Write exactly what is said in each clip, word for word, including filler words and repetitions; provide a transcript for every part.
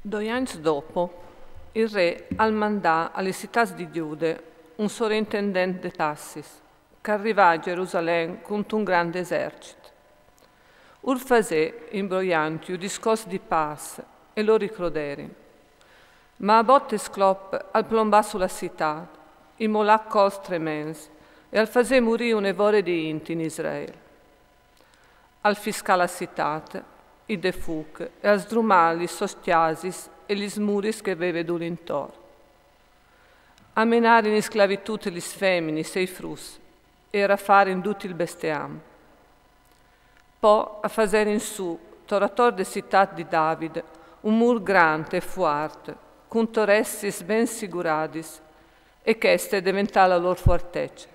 Doi agns dopo, il re al mandà a li citâts di Gjude un sorintendent de tassis, ch'al rivà a Gjerusalem cuntun grant esercit. Ur fasè imbroiantju discors di pâs e lôr i croderin. Ma a bot e sclop al plombà su la citât, i molà colps trements e al fasè murî une vore di int in Israel. Al fiscà la citât, i dè fûc e al sdrumà lis sôs cjasis e lis muris che e veve dulintor. A menarin in sclavitût lis feminis e i fruts e a rafarin dut il bestiam. Po a faserin sù, tor ator de citât di David, un mûr grant e fuart, cun toressas ben siguradis, e cheste e deventà la lôr fuartece.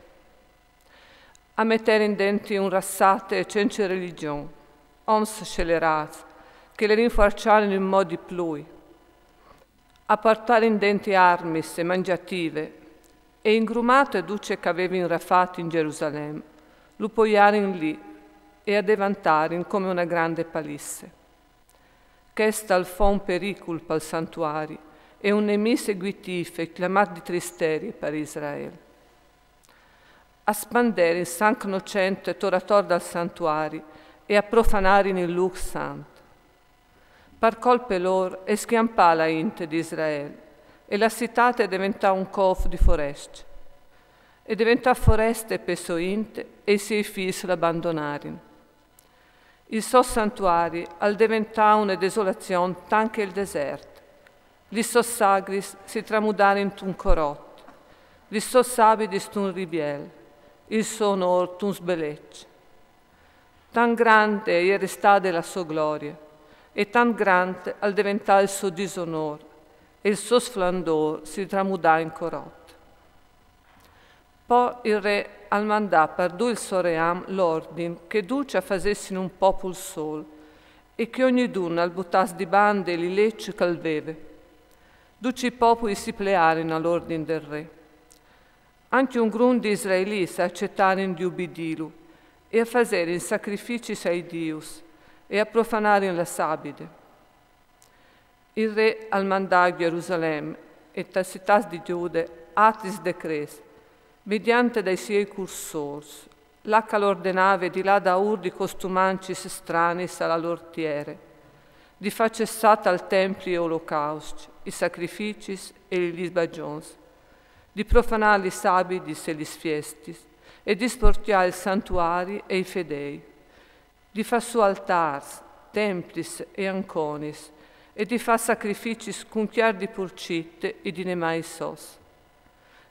A meterin denti un rassate e cence religjon, oms scelerâts, che le rinfuarçarin un mot di plui. A puartarin denti armis e mangjative, e ingrumât dut ce ch'a vevin rafat in Gjerusalem, lu poiarin li e a devantarin come une grande palisse. Chest al fo un pericul pal santuari e un nemì seguitîf e clamât di tristerie par Israel. A spanderin sanc nocent tor ator dal santuari e a profanarin il lûc sant. Par colpe lôr e scjampà la int di Israel, e la citât e deventà un cof di forescj. E deventà foreste pe sô int e i siei fîs la bandonarin. Il so santuari al deventà une desolazion tant che il desert. Lis sôs sagris si tramudarin intun corot, lis sôs abidis intun riviel, il so onôr intun sbelecj. Tant grande e je restade la sô glorie, e tant grant al deventà il so disonôr, e il so sflandôr si tramudà in corot. Po il re al mandà par dut il so ream l'ordin che ducj a fasessin un popul sôl e che ognidun al butàs di bande li leçs ch'al veve. Ducj i populis si plearin al ordin dal re. Ancje un grum di israelits a acetarin di ubidîlu e a faserin sacrificis ai dius e a profanarin la sabide. Il re al mandà a Gjerusalem e tes citâts di Gjude altris decrets, mediante dai siei cursôrs, là ch'al ordenave di lâ daûr di costumancis stranis a la lôr tiere, di fâ cessâ tal templi i olocauscj, i sacrificis e lis libagjons, di profanâ lis sabidis e lis fiestis, e di sporcjâ il santuari e i fedei, di fâ sù altârs, templis e anconis, e di fâ sacrificis cun cjar di purcit e di nemâi sos,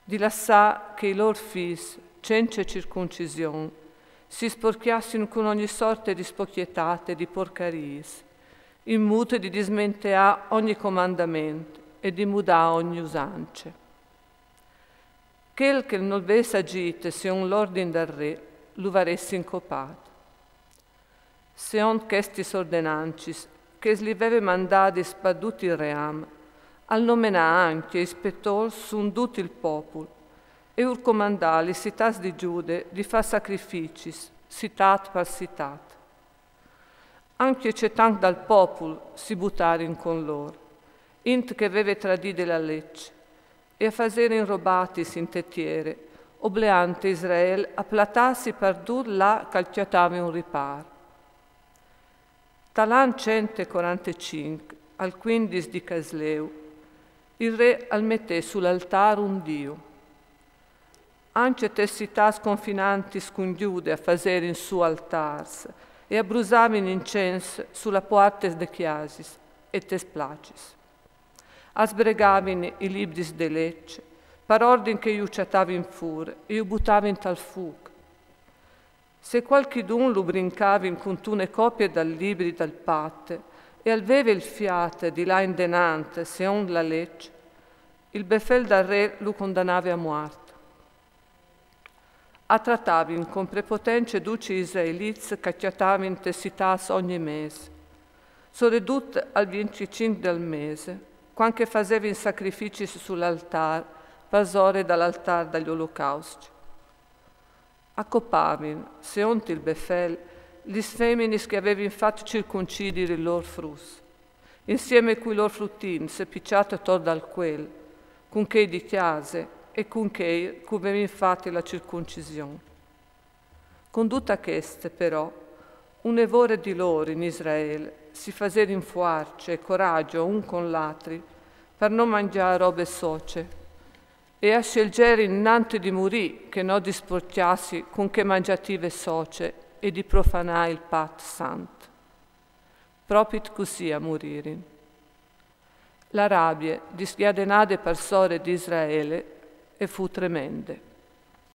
di lassâ che i lôr fîs, cence circuncision, si sporcjassin cun ogni sorte di spocjetât e di porcariis, in mût di dismenteâ ogni comandament e di mudâ ogni usance. Chel che nol ves agjît seont l'ordin dal re, lu varessin copât. Seont chestis ordenancis, che li veve mandadis par dut il ream, al nomenà ancje ispetôrs sun dut il popul, e ur comandà a lis citâts di Gjude di fâ sacrificis, citât par citât. Ancje cetant dal popul si butarin cun lôr, int che veve tradide la leç, e a faserin robatis inte tiere, obleant Israel a platâsi par dut là ch'al cjatave un ripâr. Tal an cent e corantecinc, al cuindis di Casleu, il re al metè sul altâr un diu. Ancje tes citâts confinantis cun Gjude a faserin sù altârs e a brusavin incens su la puarte des cjasis e tes placis. A sbregavin i libris de leç, par ordin che ju cjatavin fûr e ju butavin tal fûc. Se cualchidun lu brincavin cuntune copie dal libri dal pat e al veve il fiât di lâ indenant seont la leç, il befel dal re lu condanave a muart. A tratavin cun prepotence ducj i israelits ch'a cjatavin tes citâts ogni mês, soredut al vienticinc dal mês, cuant che a fasevin sacrificis sul altâr, parsore dal altâr dai olocauscj. A copavin, seont il befel, lis feminis che a vevin fat circuncidi i lôr fruts. insieme cui lor frutin se picciate ator dal cuel, cun chei di cjase e cun chei cu vevin fate la circuncision. Cun dute cheste, però, une vore di lor in Israel si faserin fuarce e coragjo un con l'altri par no mangjâ robe soce, e a scelgerin nante di murî che no di sporcjâsi cun chê mangjative soce e di profanâ il pat sant. Propit cussì a muririn. La rabie, disgjadenade par sore di Israele, e fu tremende.